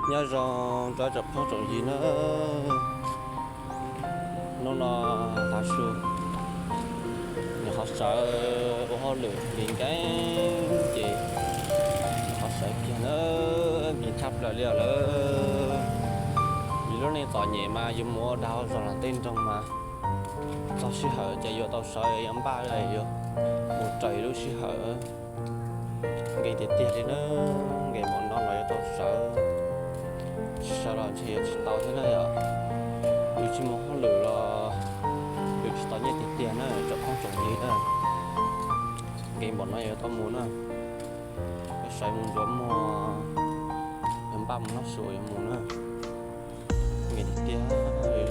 Nyob zoo rau tsoom phooj tsoom ywg nawb. Hnub no tav su nyuam qhuav sawv ua hauj lwm nkees nkees ces nyuam qhuav sawv kiag na, nkees tshaj plaws li os lawm. Vim lub neej txom nyem mas yus mus ua dag ua zog los tej nroog mas txog sij hawm ces yuav tau sawv yuav npaj yuav mus raws lub sij hawm. Nkees tiag tiag li na, nkees npaum no los yuav tau sawv. Tsis sawv los ntshe yuav tsis tau thiab na yom. Yus tsis mus hauj lwm los yus tsis tau nyiaj tiag tiag na tsoom phooj tsoom ywg na. Nkees npaum no yuav tau mus na. Yuav sawv mus ntxuav muag, yuav npaj mus noj su yuav mus na. Nkees tiag tiag,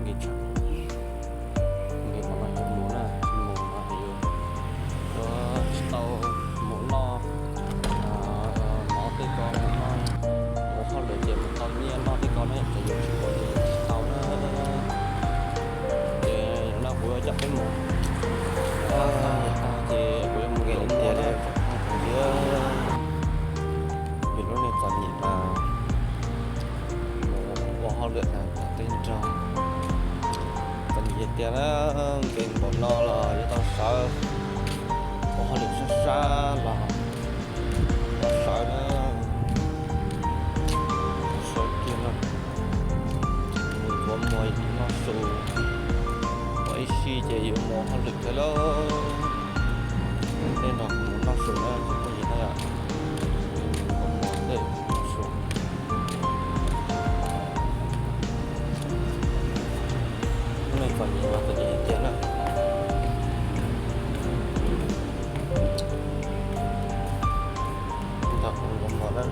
nkees tshaj, nkees npaum no yuav mus na, tsis mus no yus yuav tsis tau mus noj mov tej ko, mus noj, mus hauj lwm ces mus tau nyiaj noj tej ko na, ces yus tsis mus ces tsis tau na. Ces no kuv yuav coj peb mus, ces kuv yuav mus nkees tiag tiag. Vim lub neej txom nyem mas mus ua hauj lwm tag tej nroog txom nyem tiag na, nkees npaum no los yuav tau sawv, ua hauj lwm sab sab los tau sawv na. Sawv kiag no, mus ntxuav muag noj su, ua ib sij ces yuav mus hauj lwm thiab lauj. Tej nrog kuv mus noj su na tsoom phooj ywg na, mus tej noj su. Lub neej txom nyem mas txom nyem tiag na. Nrog kuv mus noj na.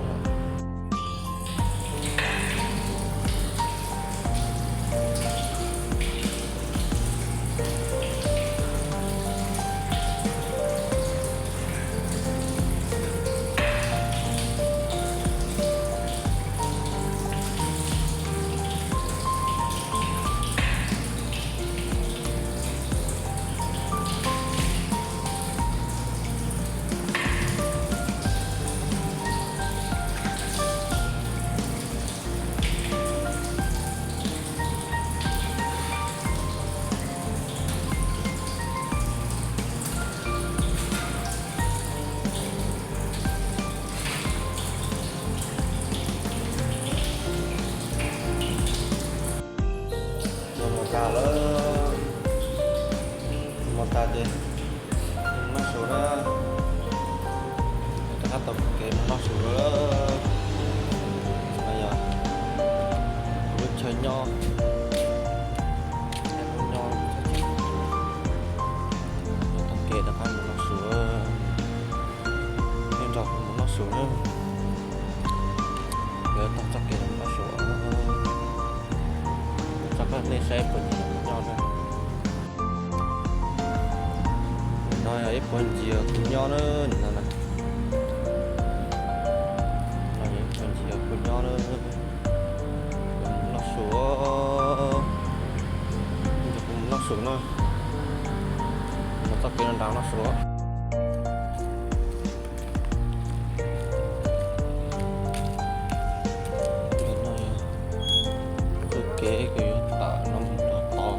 Mus tas lawm, mus tas ces noj su na. Rov qab taug kev mus noj su lawm. No yog kuv lub chaw nyob, kuv nyob, taug kev rov qab mus noj su. Nej nrog kuv mus noj su na. Yuav taug txoj kev no mus noj su, tso nej saib puas ncig kuv nyob na. No yog ib puag ncig kuv nyob na, nim no na. No yog ib puag ncig kuv nyob na. Noj su, nrog kuv mus noj su na. Mus txoj kev no nrad noj su. Txoj kev kws yuav tawm no mus rau tod,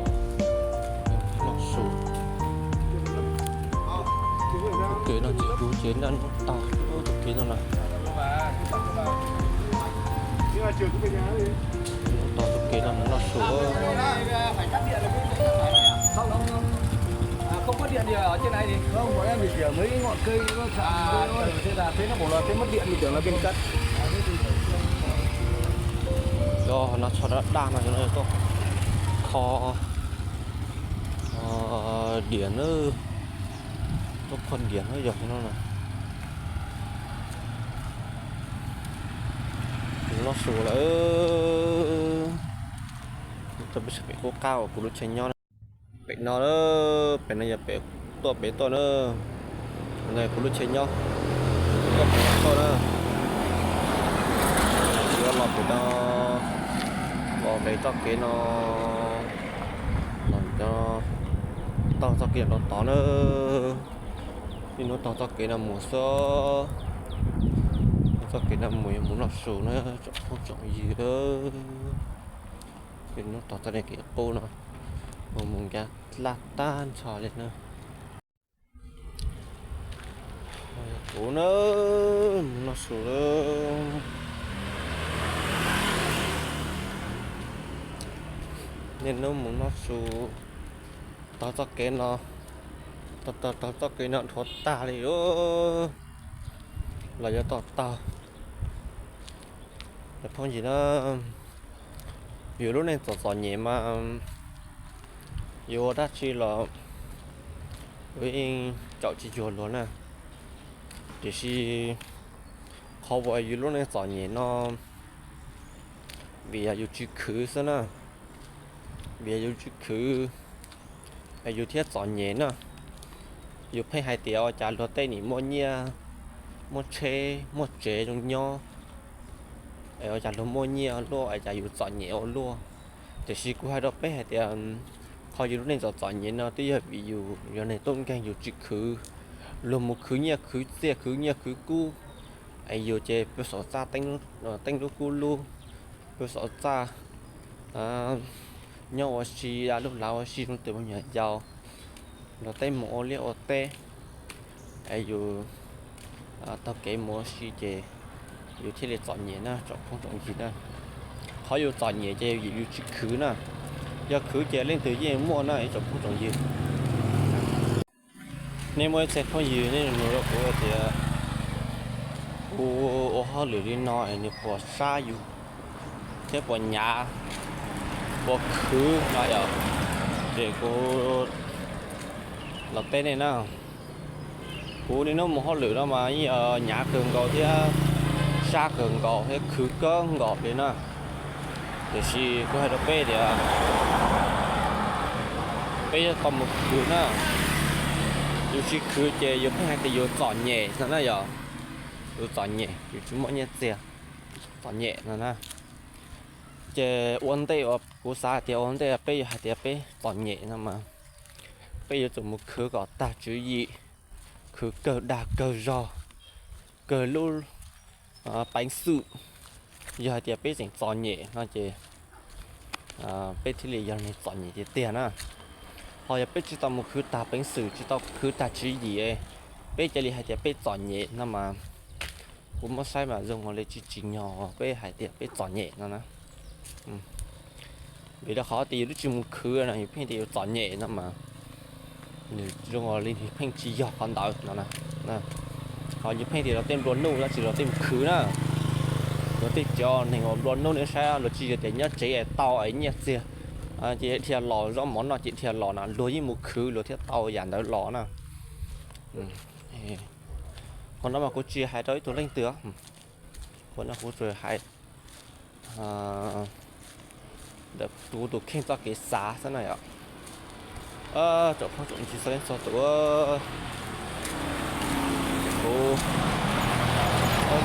noj su. Tus kev no ces kuv ces nyob ntawm tog, tus kev no na. Ntawm tog tus kev no mus noj su. Cov no tsho daj daj no, cov no tuaj kho diam na, tuaj kho diam na yog no na. Noj su lawm. Tuaj peb sab pem qub qab uas kuv lub tsheb nyob na. Pem no, pem no yog pem tuaj pem tuaj na. No kuv lub tsheb nyob, tuaj pem no tuaj na. Yuav los pem no, los pem txoj kev no, los taug txoj kev rau tod na. Niaj hnub taug txoj kev no mus xwb. Txoj kev no mus yuav mus noj su na tsoom phooj tsoom ywg. Hnub tag txoj kev qub no mus mus ncav laj tag nrho li na. Kuv na, mus noj su lawm. Niaj hnub mus noj su, taug txoj kev no, taug taug txoj kev no dhuav tag li os. Los yuav tau taug. Cov phooj ywg na, yus lub neej txom txom nyem mas yuav ua dab tsi los yuav yeej tsaum tsis cuag luag na. Tiam sis qhov uas yus lub neej txom nyem no vim yog yus tsis khwv xwb na. Vim yog yus tsis khwv es yus thiaj txom nyem na. Yus pheej hais tias ua cas luag tej nim muaj nyiaj, muaj tsheb, muaj tsev zoo nyob, es ua cas luag muaj nyiaj ua luaj es cas yus txom nyem ua luaj. Tiam sis kuv hais rau peb hais tias qhov yus lub neej txom txom nyem no twb yog vim yus yog neeg tub nkeeg yus tsis khwv. Luag mus khwv nyiaj khwv txiaj khwv nyiaj khwv kub, es yus ces pw saum txaj teeb lub kub lub, pw saum txaj nyob ua si, da lub lav ua si zoo tus me nyuam yaus. Luag tej mus ua liaj ua teb, es yus taug kev mus ua si ces yus thiaj li txom nyem na tsoom phooj tsoom ywg na. Qhov yus txom nyem ces yus tsis khwv na. Yog khwv ces leej twg yeej muaj na ib tsoom phooj tsoom ywg. Nej muaj ib txhia phooj ywg nej nug rau kuv tias kuv ua hauj lwm li no es nws puas sab yus thiab puas nyav, puas khwv no yom? Ces kuv los teb nej na. Kuv niaj hnub mus hauj lwm no mas yeej nyav kawg nkaus thiab sab kawg nkaus thiab khwv kawg nkaus li na. Tiam sis kuv hais rau peb tias peb yuav tau mus khwv na. Yus tsis khwv ces yus pheej hais tias yus txom nyem no na yom. Yus txom nyem, yus tsis muaj nyiaj txiag, txom nyem no na. Ces ua ntej uas kuv xav hais tias ua ntej peb yuav hais tias peb txom nyem no mas peb yuav tsum mus khwv kom tag tswv yim, khwv kawg dag kawg zog, kawg lub peev xwm. Yog hais tias peb tseem txom nyem no ces peb thiaj li yog neeg txom nyem tiag tiag na. Ho yog peb tsis tau mus khwv tag peev xwm, tsis tau khwv tag tswv yim, peb cia li hais tias peb txom nyem no mas kuv muab saib mas zoo li tsis tsim nyog peb hais tias peb txom nyem no na. Vim rau qhov tias yus twb tsis mus khwv no yus pheej tias yus txom nyem no mas nws zoo li nws pheej tsis yog qhov ntawd no na. Ho yus pheej tias luag tej nplua nuj tab sis luag tej mus khwv na. Luag tej cov neeg uas nplua nuj nej saib luag tsis yog tias nyob tsev es tau es nyiaj txiag ces dhia los, zaub mov noj ces dhia los na, luag yeej mus khwv luag thiaj tau yam ntawd los na. Qhov no mas kuv tsis hais rau ib tug leej twg, qhov no kuv tsuas hais ntawm kuv tus kheej txoj kev xav xwb na yom. Tsoom phooj tsoom ywg txhua leej txhua tus, kuv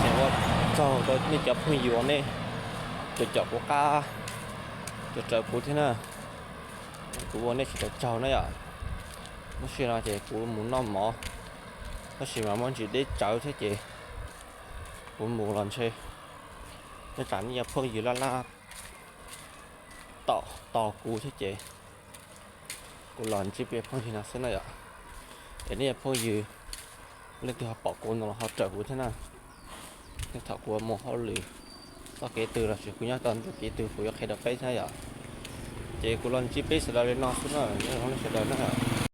tseem ua tsaug rau nej cov phooj ywg uas nej caum kuv qab, caum raws kuv thiab na. Kuv ua nej tsis tau tsaug na yom. Lub sij hawm no ces kuv mus noj mov, tab sis mas muaj ntsis deb tsawv thiab ces kuv mus los ntshe nyob tsam nej cov phooj ywg laj laj tom tos kuv thiab ces kuv los ntsib peb phooj ywg no xwb na yom. Es nej cov phooj ywg leej twg ho pom kuv no los ho raws kuv thiab na. Thaum kuv mus hauj lwm txoj kev twg los sis kuv nyob tau ntug kev twg kuv yuav qhia rau peb thiab yom. Ces kuv los ntsib peb sawv daws li no xwb na, nyob zoo nej sawv daws na.